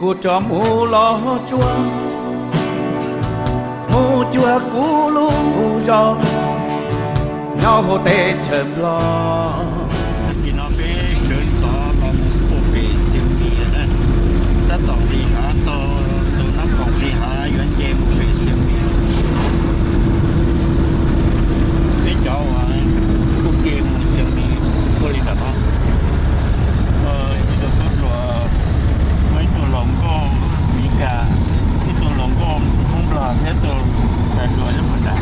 Kuv rov mus los tsuag, mus cuag kuv lub zos nyob hauv teb chaws Nplog. Tag kis no peb sawv ntxov los mus puag pem Xiav Mis na, tab tom nqis hav tau tus nab koom nqis hav yuav nce mus pem Xiav Mis. Peb cov uas kuj ke mus Xiav Mis ua li ntawm no. Ib tug tub hluas, muaj ib tug hluas nkauj Mis Kas, ib tug hluas nkauj Hmoob Nplog thiab tus ntxhais hluas nyob puag nrad.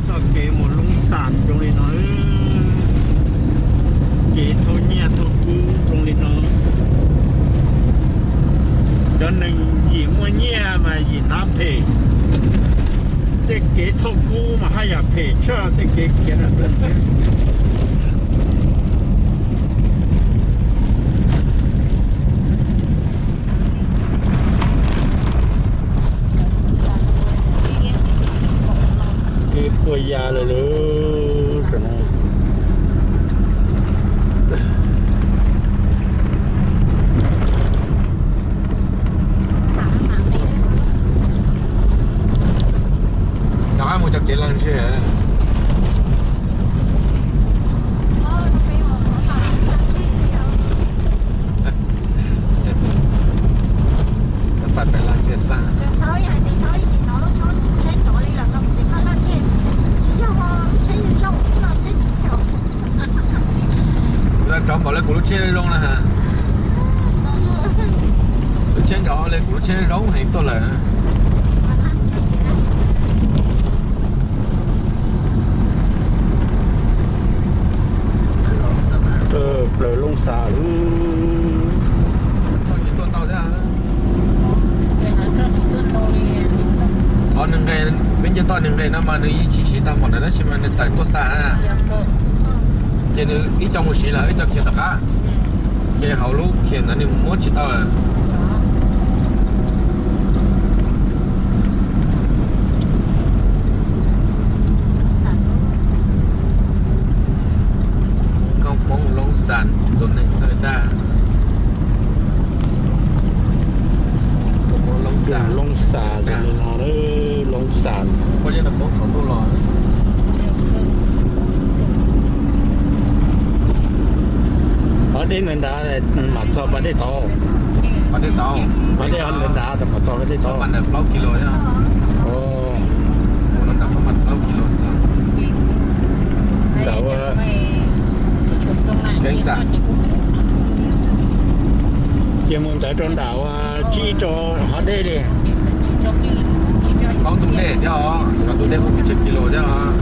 Txoj kev mus Loob Xas zoo li no, kev thauj nyiaj thauj kub zoo li no. Cov neeg yim muaj nyiaj mas yim hnab phem. Tej kev thauj kub mas haj yam phem tshaj tej kev khiav na. Kev puas ya lawm lauj. Rov qab mus cov kev laj ntseg. Cov pais pem laj ntseg tag. Kuv rov npaum li kuv lub tsheb zoo na. Lub tsheb nrov li kuv lub tsheb zoo heev tuaj lawm. Plaws Loob Xas. Qhov nws nqes, peb nce toj nws nqes no mas nws yeej tsis siv tag npaum ntawd tab sis mas nws tawm tuaj tag. Ces nws ib co mus siv lawm, ib co khiav tom qab. Ces hauv lub khiav ntawd nws muab tsis tau lawm. Nkauj Hmoob Loob Xas tus neeg txawj dag. Nkauj Hmoob Loob Xas, Loob Xas zoo li no, Loob Xas. Phooj ywg, nws poob saum ntuj los. Pas dej ntawd nrad mam txog pas dej tod. Pas dej tod. Pas dej ntawd nrad mam txog pas dej tod. Pas ntawd plaub kis lus thiab. Mus no nram pas plaub kis lus txog. Nram ua kev xas. Ces mus ntawd rau nram ua tsib rau hov dej li. Plaub tus dej thiab os, xyov tus dej puas pes tsawg kis lus thiab os.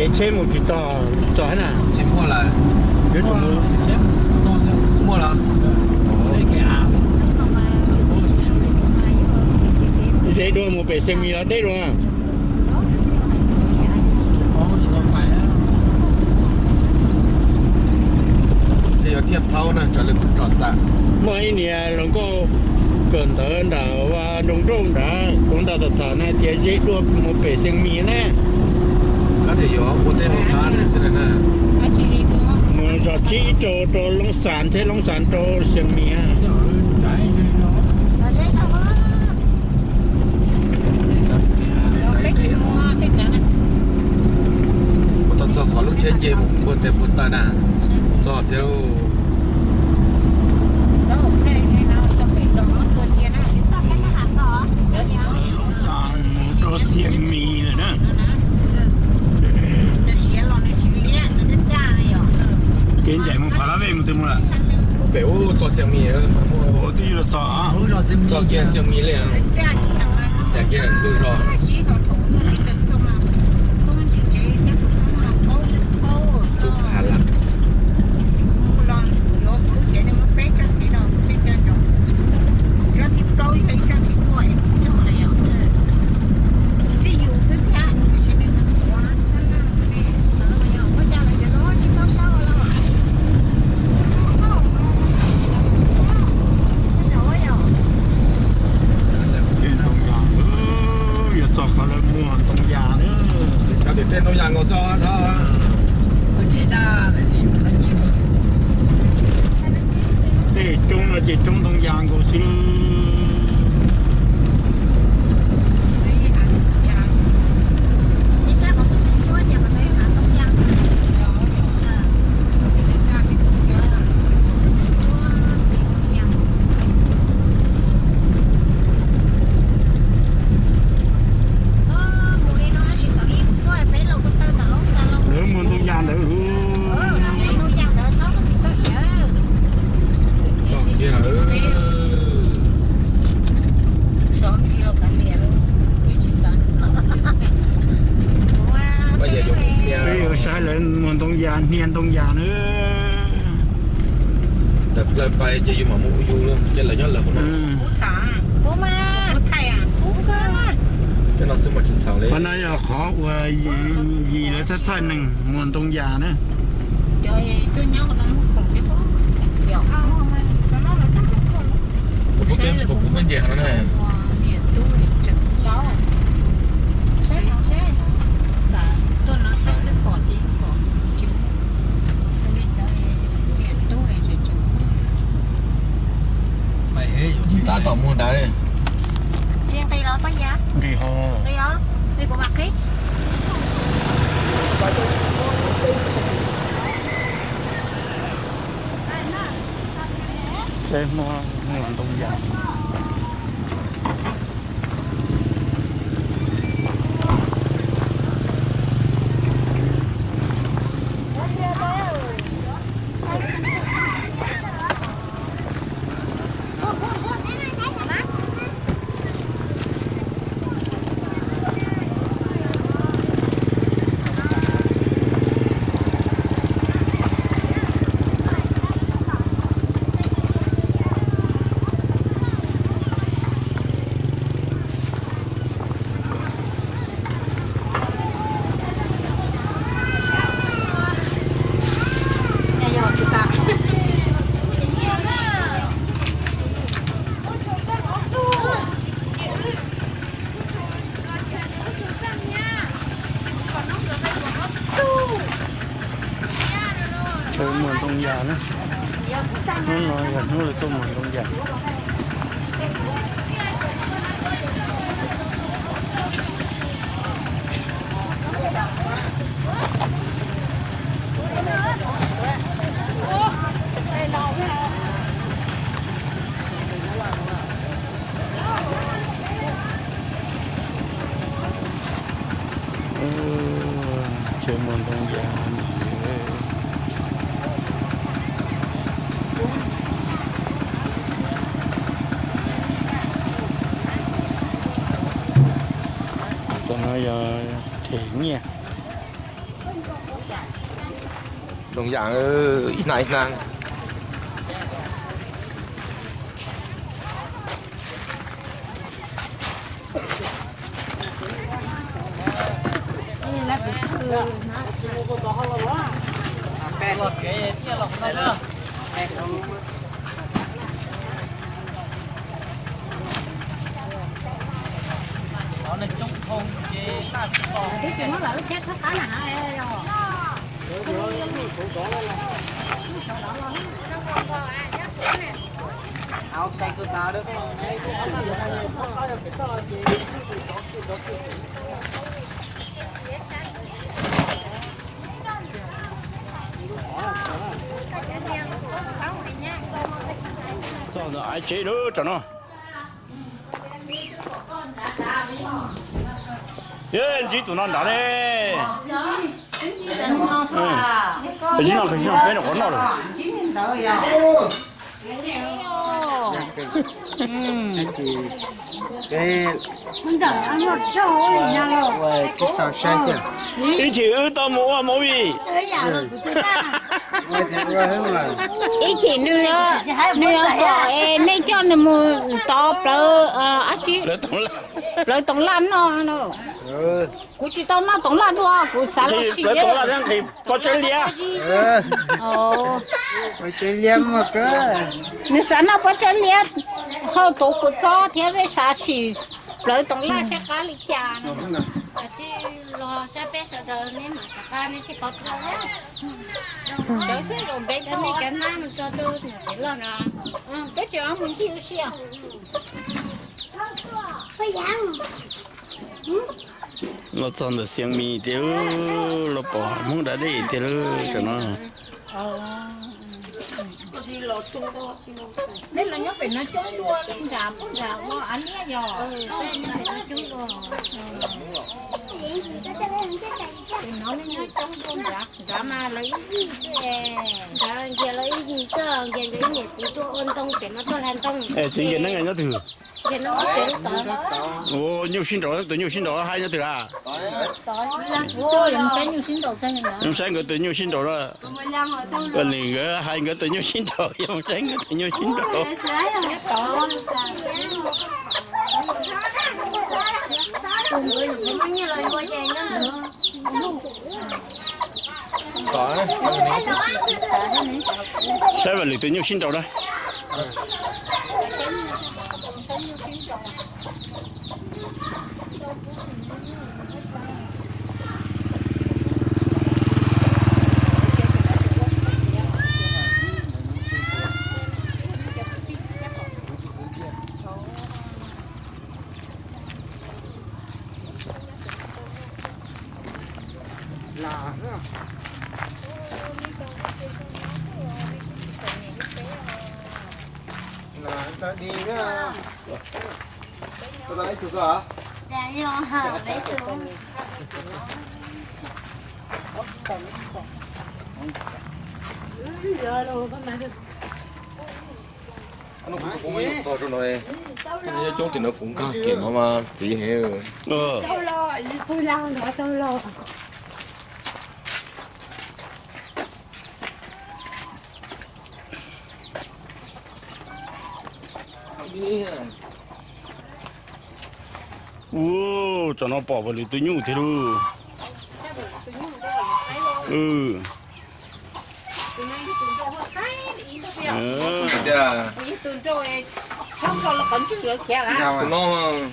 Tsheb mus tsis txog, txog na. Tsis muaj lawm. Yuav tsum mus. Muaj lawm. Ze dua mus pem Xiav Mis los deb dua. Ces yuav thiaj thaub na, raws li kuv tsom xam. Muaj ib niag hluas nkauj kawm ntawv nram vaj nroog nrauj nrad, kuv nrog tham tham na tias ze dua mus pem Xiav Mis na. Kab tias yuav ua teb ua qab xwb na. Mus zos tsib rau rau Loob Xas thiab Loob Xas rau Xiav Mis. Mus txog qhov lub tsheb nce mus puag tes puag taw na, txog thiab lauj. Loob Xas mus rau Xiav Mis lawm na. Kev ncaim mus Phav Lab Vej mus twg mus lawm? Pem ub txog Xiav Mis, ua twb yuav txog, txog kiag Xiav Mis li. Cas kiag ntug zos. Tus Phav Lab. Yuav txog qhov lawv muag ntoo yas na. Cov tim tej ntoo yas nkaus xwb. Tej roob no ces roob ntoo yas nkaus xwb. Lawv muag ntoo yas ntawd. Txog kiag. Peb yuav saib lawv muag ntoo yas, hnia ntoo yas na. Tawm plaws pais ces yus mam mus ua yus, ces lawv nyob lawv hauv no. Tej no xwb mas tsis txhaum li. Qhov no yog qhov uas yim lawv thaij thaij neeg muag ntoo yas na. Kuv peb nce qhov no na. Tab tom muag nrad li. Nqis ho. Saib Hmoob muag ntoo yas. Lawv muag ntoo yas na. Hnub no yog hnub lawv tuaj muag ntoo yas. Tsev muag ntoo yas. Cov no yog them nyiaj. Ib hnab ib hnab. Txog ntawm aiv tsev lawm tam no. Ntsib tus no nrad ne. Ntsib no, ntsib no peb rau qhov noj lawm. Ib chim wb tau mus ua movie. Ib chim nws, nws kom nej coj nws mus tov plawv, dab tsi, plawv toov laj noj. Kuv tsis tau noj toov laj dua, kuv xav los sim plawv toov laj thiab nqhis pob tsawb liab. Nws xav noj pob tsawb liab, hauv tuav kua txob thiab, peb xav sim plawv toov laj saib qab li cas no. Los saib peb sawv daws neb mam rov qab neb thiaj paub tau. Sawv xwb los npe cov nab mus txog tus niam txiv loj no, peb tsis ob mus ncig ua si os. Los txog ntawm Xiav Mis tiag, los pom Hmoob da dej tiag lawm tam no. Nej los nyob pem no coob dua li nram pub nram ua av liab yog? Pem no nej nyob coob dua nrad, nrad mas lawv ib yig, nrad nkias lawv ib yig tuaj, nkias nkawd ib niam txiv tuaj ua ntoo pem no tuaj hla ntoo. Txiv nkias neeb nyob twg? Ua nyuj sib nraus, tus nyuj sib nraus hais nyob twg lawm? Saib nkawd tus nyuj sib nraus na. Ua li nkawd hais nkawd tus nyuj sib nraus, yog saib nkawd tus nyuj sib nraus. Saib Vam Lwm tus nyuj sib nraus na. Coob tim no kuv nkag kiag no mas txiv heev. Ua, tam no pom Vam Lwm tus nyuj thiab lauj.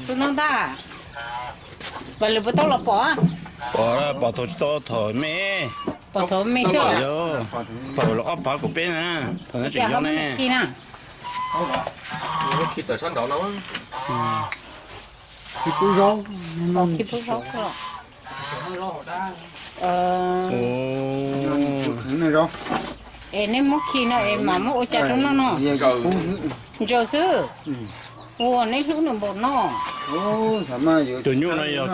Tus no ntag. Vam Lwm puas tau los pom? Pom, pom thaum tsis tau thaum me. Pom thaum me xwb. Yog, thaum los ob phav kaum peb na, thaum no tseem yog ne. Khi pub zaub. Khi pub zaub. Es neb muab khi no es mam muab ua cas rau noj no? Ntsaws xwb. Ua neb hlub nws npaum no. Tus nyuj no yog,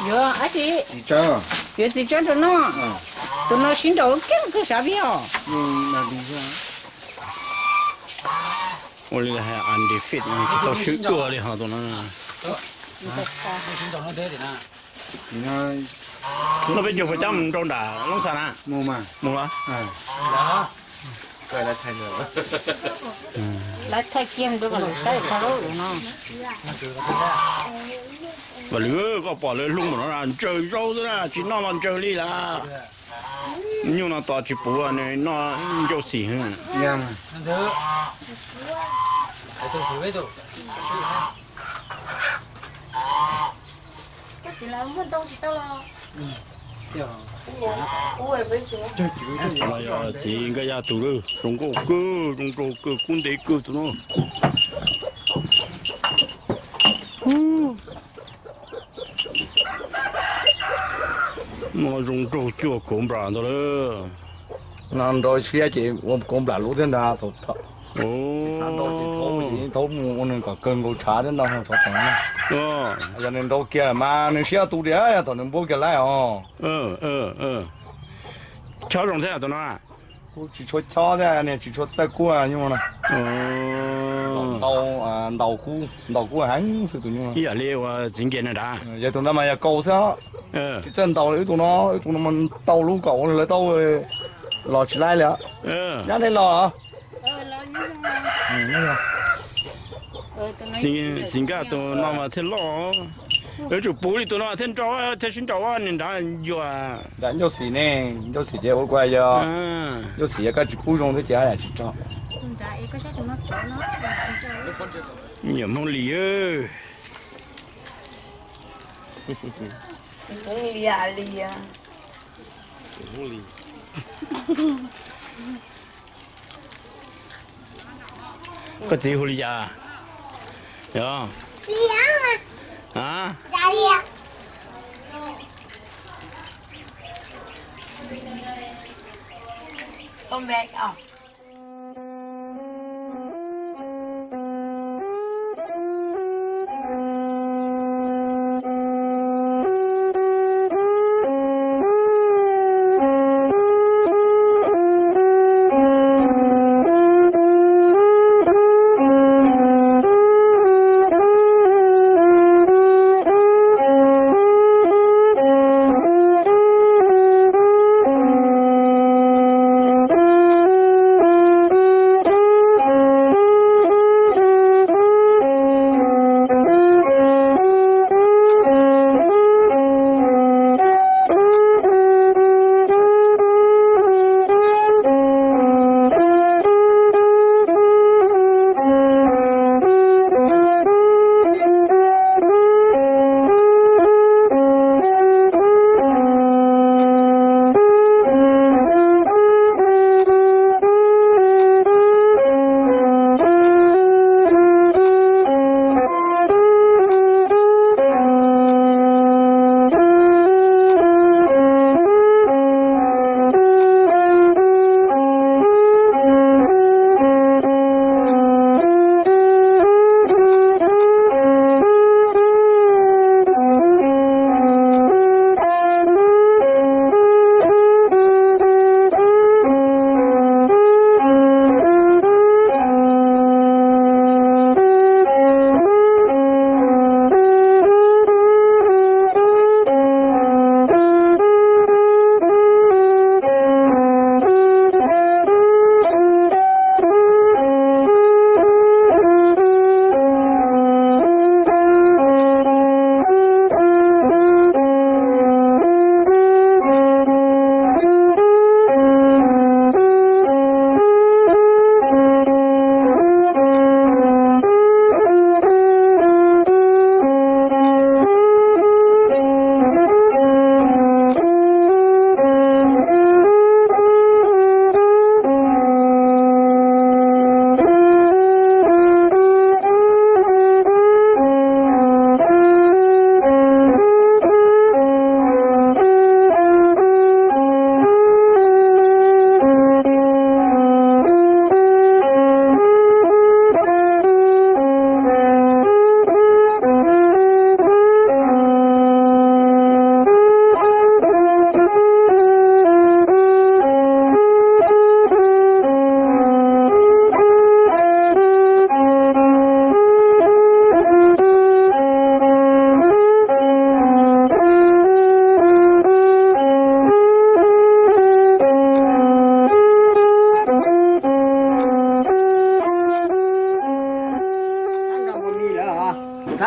yuav dab tsi? Yuav txiv tsawb rau noj. Tus no sib nraus kiag kawg sav vij os. Ua li hais undefeated, tsis tau swb dua li ho tus no. Noj peb caug puas cab mus nrau nram Loob Xas na? Mus los? Lawv thaij kiag mus rau kom lawv saib tau no. Vam Lwm, koj pom lawv hlub npaum no na, ntsaws zaub xwb na, tsis noj los ntsaws li lawm. Nyuj no tos tsis puv nws noj ncauj xim heev. Txiv Nkaj Yaj tus lawm, zoo nkauj kawg, zoo nraug kawg, kub ntev kawg tus no. No zoo nraug cuag kauv nplam ntag lawm. No nrau siab ces ua kauv nplam lub thiab ntag. Thaum xav nrau ces thaum ces thaum mus ua nws kom kawg nkaus tshav thiab ntag, tshav tsees. Yog nws nrau kiag mas nws siab tu tias yog thaum nws npuab kiag laib os. Chob zoo thiab tus no. Kuj tsis tshua chob thiab, niag tsis tshua txawj kuaj nyuj no. Ntau, ntau kub, ntau kub heev xwb tus nyuj. Ib yam li ua txiv nkias na nrad. Yog tus no mas yog kaus xwb. Tsis txawj ntaus li wb tus no, wb tus no mas tau lub kaus lawv tau los tsis laib li. Nyab nej los. Txiv Nkaj tus no mas thiaj loj. Yuav tsum puv li tus no thiaj nrau, thiaj sib nrau niag nrad yuam. Nram ncauj xim ne, ncauj xim ces ua kuv yog, ncauj xim yog koj tsis pub zoo thiab ces haj yam tsis rau. Nyuam Hmoob Lis. Koj txiv hu li cas? Yog.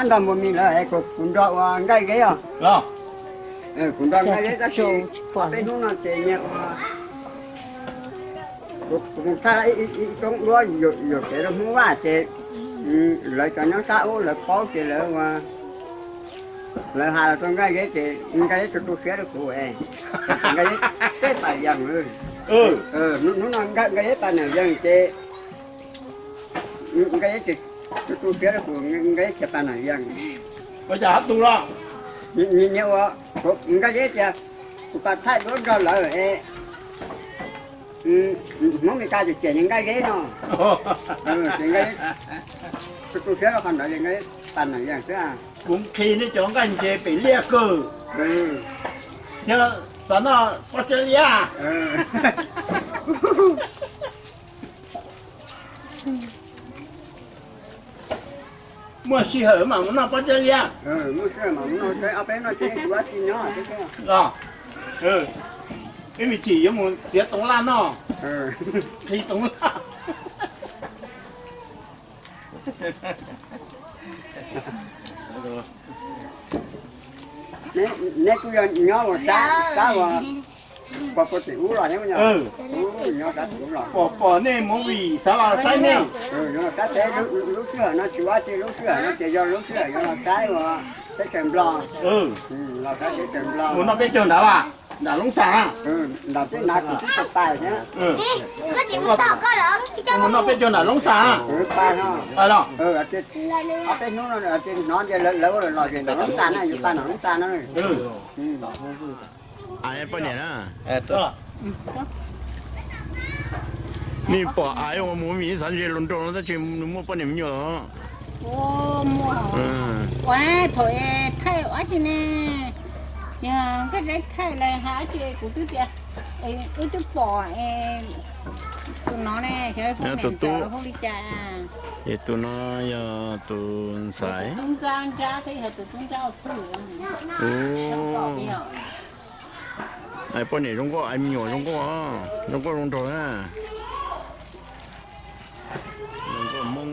Nrog Mus Mis lawv es kuv nrog ua Nkaj Zeb os. Kuv nrog Nkaj Zeb tab sis ob peb hnub no ces nyias ua, kuv thaj ib toob duab yuam kev rau Hmoob Vaj ces lawv cov nyob sab ub lawv paub ces lawv ua, lawv hais los rau Nkaj Zeb ces Nkaj Zeb tu tu siab rau kuv es Nkaj Zeb teb pas yees. Hnub no Nkaj Zeb pas nam yees ces Nkaj Zeb tu tu siab rau kuv, Nkaj Zeb pas nam yees. Ua cas hab tu los? Nyias ua, Nkaj Zeb tias kuv pas thaij duab nrog lawv es Hmoob Mes Kas ces cem Nkaj Zeb no. Ces Nkaj Zeb tu tu siab rau qhov ntawd es Nkaj Zeb pas nam yees xwb. Kuv nqhis nej cov nqaij ntses pem liaj kawg thiab xav noj pob tsab liab. Muaj sij hawm mam mus noj pob tsab liab. Los, ib me chim yuav mus txiav toov laj noj, nqhis toov laj. Neb kuj yog nyob ua sab, sab ua pog puag tim ub los, nyob sab tim ub los. Pom, pom nej movie xav los saib nej. Yuav los saib peb lub sij hawm no tsis ua dab tsi, lub sij hawm no ces yog lub sij hawm yuav los saib ua teb chaws Nplog. Los saib teb chaws Nplog. Mus noj peb caug nrad, nram Loob Xas na. Nram peb nrad kuv twb tau pais thiab. Mus noj peb caug nram Loob Xas na. Pais no. Ob peb hnub no hnov tias lawv ua los ces nram Loob Xas na, yuav pais nram Loob Xas no. Poj niam na. Nej pom aiv ua movie xav ntshe hluas nraug no tab sis nws muaj poj niam me nyuam. Ua thaum es thaij ua dab tsi ne, yog Nkaj Zeb thaij los hais dab tsi kuv twb tias, wb twb pom tus no ne, xyov tus tub hu li cas. Es tus no yog tus ntxhais. Tub Ntsab Ntsab thiab yog tus tub Ntsab Ua Kuj. Poj niam zoo nkauj, me nyuam zoo nkauj, zoo nkauj zoo nraug na. Zoo nkauj Hmoob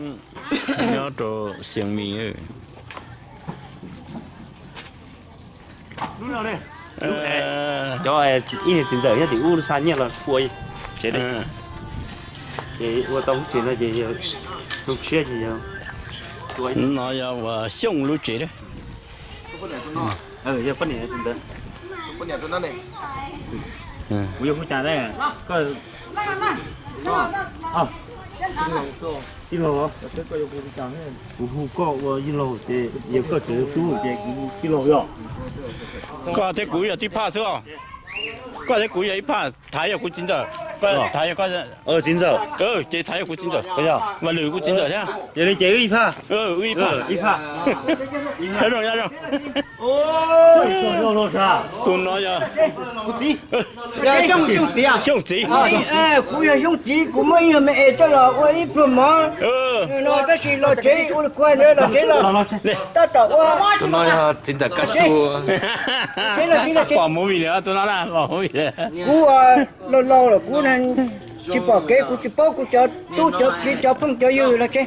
nyob rau Xias Mis. Cov ib niag txiv ntxawm nyob tim ub xa nyiaj los ua tsev, ces ua tau lub tsev no ces zoo siab ces yog, no yog uas Xyooj lub tsev. Yog poj niam tus ntawd. Kuv yuav hu cas ne? Koj, tij laug, kuv hu koj ua tij laug ces yog koj tseem yog tub ces kuv tij laug yog. Koj thiab kuv yog tib phaj xwb os. Koj thiab kuv yog ib phaj, Thaiv yog kuv txiv ntxawm, Thaiv yog koj txiv ntxawm, ces Thaiv yog kuv txiv ntxawm, Vam Lwm kuv txiv ntxawm thiab. Yog li ces wb ib phaj, wb ib phaj, ib phaj. Nyob zoo, nyob zoo. Tus no yog Xyooj txiv. Kuv yog Xyooj txiv, kuv muaj ib nyuag me es coj los ua ib pluag mov no tab sis los tsev ua li kuv hais ntawd los tsev los tab tom ua. Tus no yog txiv ntxawm Kaj Xua. Pom movie lawm tus no na, pom movie lawm. Kuv laus laus lawm kuv tsis pom kev, kuv tsis paub kuv cov tub cov kiv cov phooj cov ywg los tsev.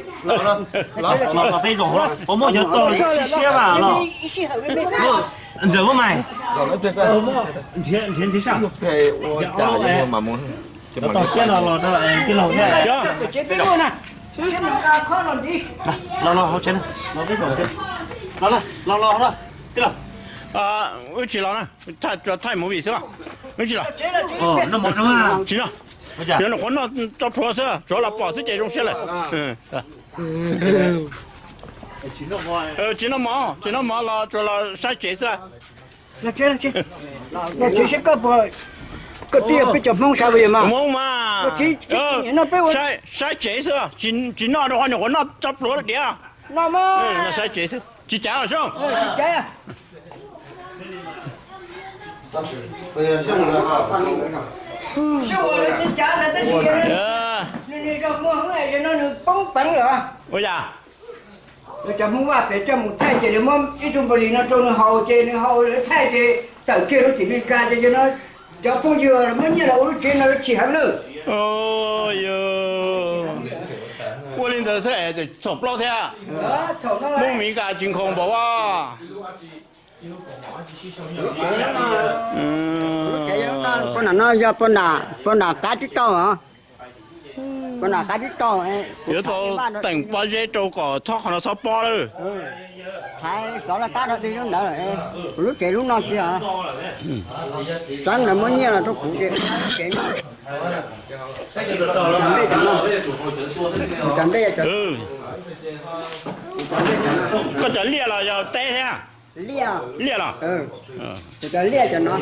Ntxawm muab mais, nrhiav ntxiv sab. Tau siab no los tij laug thiab. Los los hauv tsev, los los tij laug. Wb tsis los na, thaij movie xwb, wb tsis los. Tsis no, nyob nws qhuav noj tso plhuav xwb, tsuav los pom xwb ces zoo siab lawm. Tsis noj mov, tsis noj mov los tsuas los saib tsev xwb. Tsis seb koj puas, koj twb yog peb cov Hmoob sav puas yog mas? Hmoob mas. Saib tsev xwb, tsis noj rau qhov nws qhuav noj tso plhuav diav. Saib tsev xwb, tsis cav os Xyooj. Ua yam, cov Hmoob Vaj pem coj mus thaij ces lawv muab ib tug npaus lis no rau nws haus ces nws haus lawv thaij ces tawm kiag rau tim Meskas ces no cov phooj ywg muab nyiaj los ua lub tsev no lawv tsis hawv lawm. Ua li Ntawd xwb es txhaum plaub thiab. Muaj miv kas tsis nkhaus npaum as. Puag nram no yog puag nram qab tib tau os. Puag nram qab tib tau. Yuav tau teem pob zeb rau kom txhob qhov no txhob pob lawm. Thaiv xov laj kab rau dig lub ntawd, kuv lub tsev lub no kiag os. Txawb ntawd muab nyiaj los rau kuv ces lub tsev no. Koj cov liaj los yog teb thiab? Liaj los? Cov liaj cov no.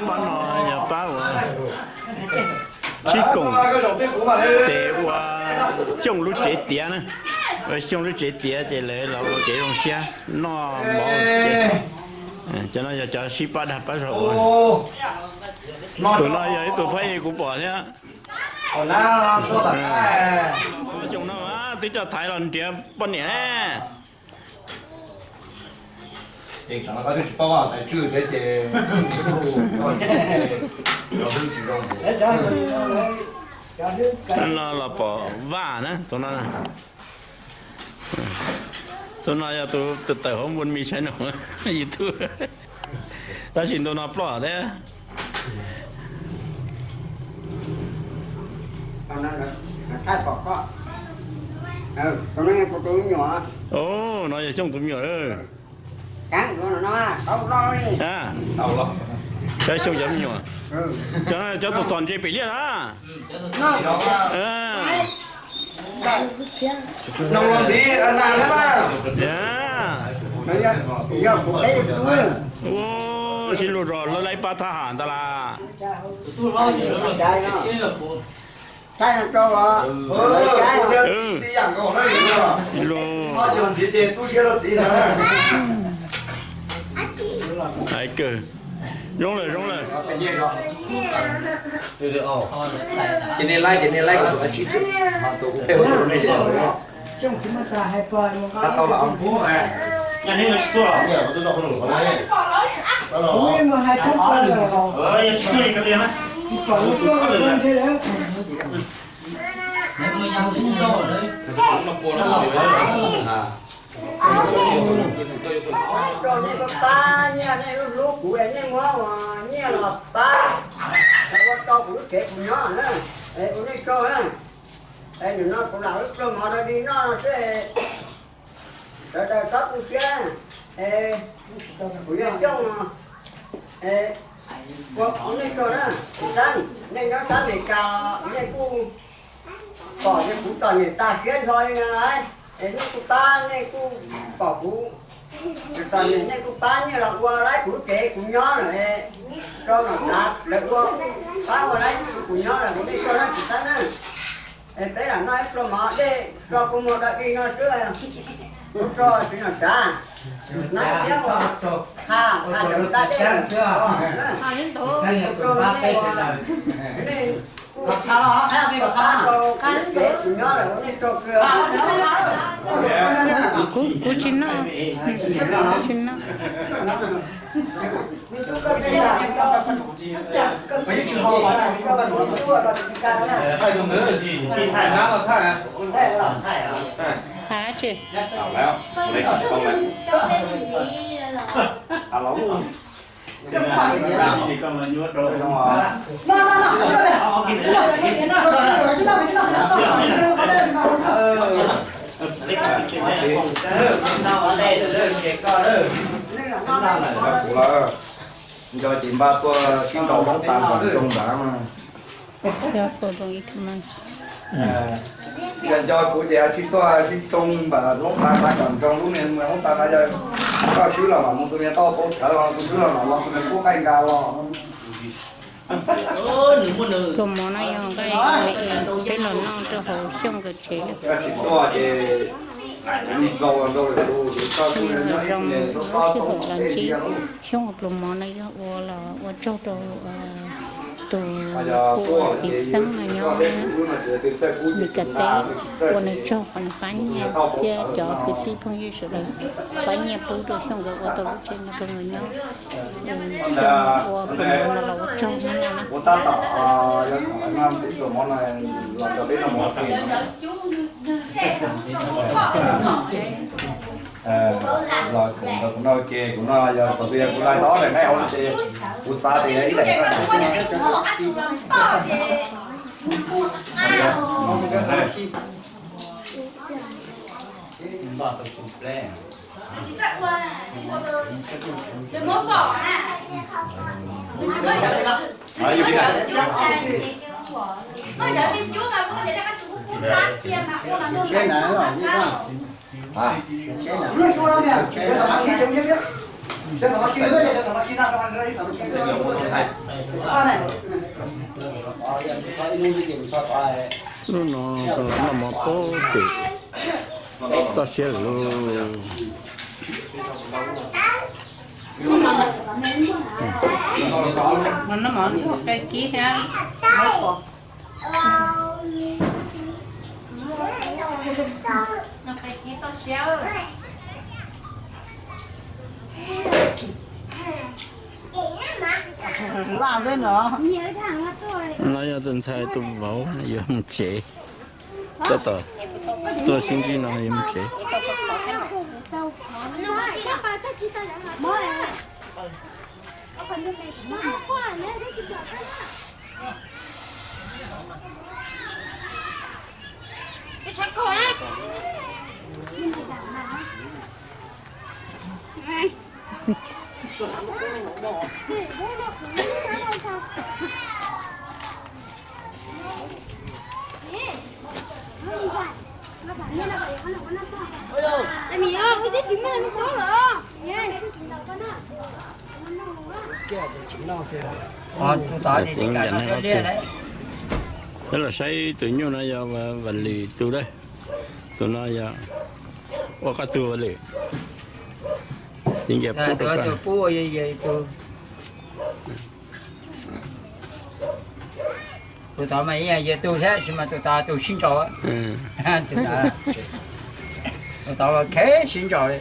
Pab no yog pab ua Tsib Koom tes ua Xyooj lub tsev tiav na. Ua Xyooj lub tsev tiav ces lawv los ua kev zoo siab noj mov ces, cov no yog cov sib pab dag pab zog ua. Tus no yog ib tug phab ej kuv pom thiab. Xyooj no twb coj thaiv los nrhiav poj niam na. No los pom Vaj na, tus no, tus no yog tus tawm hauv Npuas Mis Tshais Noom YouTube, tab sis ntu no ploj thiab. No yog Xyooj tus me nyuam. Cov Xyooj cov me nyuam, cov tus txom ntse pem liaj na. Ua sib lug zos lawv laib pab thab ham ntag las. Hais kawg, zoo lawm zoo lawm. Rau nej pab nyiaj, nej hlub kuv es nej muab nyiaj los pab ua rau kuv lub tsev kuv nyob na. Es ua nej tsaug na. Es nim no kuv lam wb pluag mov rau dig noj no xwb. Sawv daws txhob tu siab, es kuv yog Xyooj no, es ua kuv nej tsaug na. Kuv xav nej nyob sab Amelikas nej kuj pom tias kuv txom nyem tas siab nrho li no lauj, es nej kuj pab, nej kuj pom kuv txom nyem, nej kuj pab nyiaj los ua laib kuv lub tsev kuv nyob lawm, rau nom tsav lawv ua, pab ua laib kuv nyob lawm, kuv nej tsaug na, kuv xav na. Es peb lam noj ib pluag mov dej tso kua muag rau dig no xwb. Ua tsaug txiv nom tsav, nab thiab ua qha qha ntawm dab dej. Ua tsaug nej ua, nej kuj pab rau kuv lub tsev kuv nyob lawm, ua nej tsaug kawg. Kuv tsis noj, kuv tsis noj. Thaij tsis. Nco ces npaj tuaj sib ntaus hoob xav kom zoo nrad mas. Yog nco kuv ces tsis tuaj sib tsoo npam hoob xav nrad kom nroo lub niag hoob xav nrad yog koj swb los mam mus tus niag tau pab thawv los tus swb los mam los tus niag kub qaij nkas los. Pluag mov no yog nqaij peb los noj rau hauv Xyooj nkawd tsev. Tsis tuaj ces zoo zoo lub sij hawm los ntsib Xyooj ua pluag mov no yog ua los ua tsaug rau tus kuj txiv xeeb no nyob Meskas teb, ua nws tsaug qhov nws pab nyiaj thiab cov kwv tij phooj ywg sawv daws pab nyiaj pub rau Xyooj nkawd ua tau lub tsev no rau nkawd nyob. Xyooj ua pluag mov no los ua Kuv tab tom yuav tib tug mov no los rau peb noj mov. Los kuv noj ces kuv no yog thaum twg yog kuv lais tau ob daim nqaij hauv no ces kuv xav tias yog ib daim. Hnub no noj mov pem toj siab lawm lauj. Qe kib thiab. Qe kib toj siab. No yog tus ntxhais tus vauv yuav mus tsev. Tab tom tuaj sib ntsib no yuav mus tsev. Peb los saib tus nyuj no yog Vam Lwm tus lawm. Tus no yog ua qoj tug Vam Lwm. Tus tod mas yog yawg tug thiab, tab sis mas tus tod tus sib nraus. Tus tod los khev sib nraus li.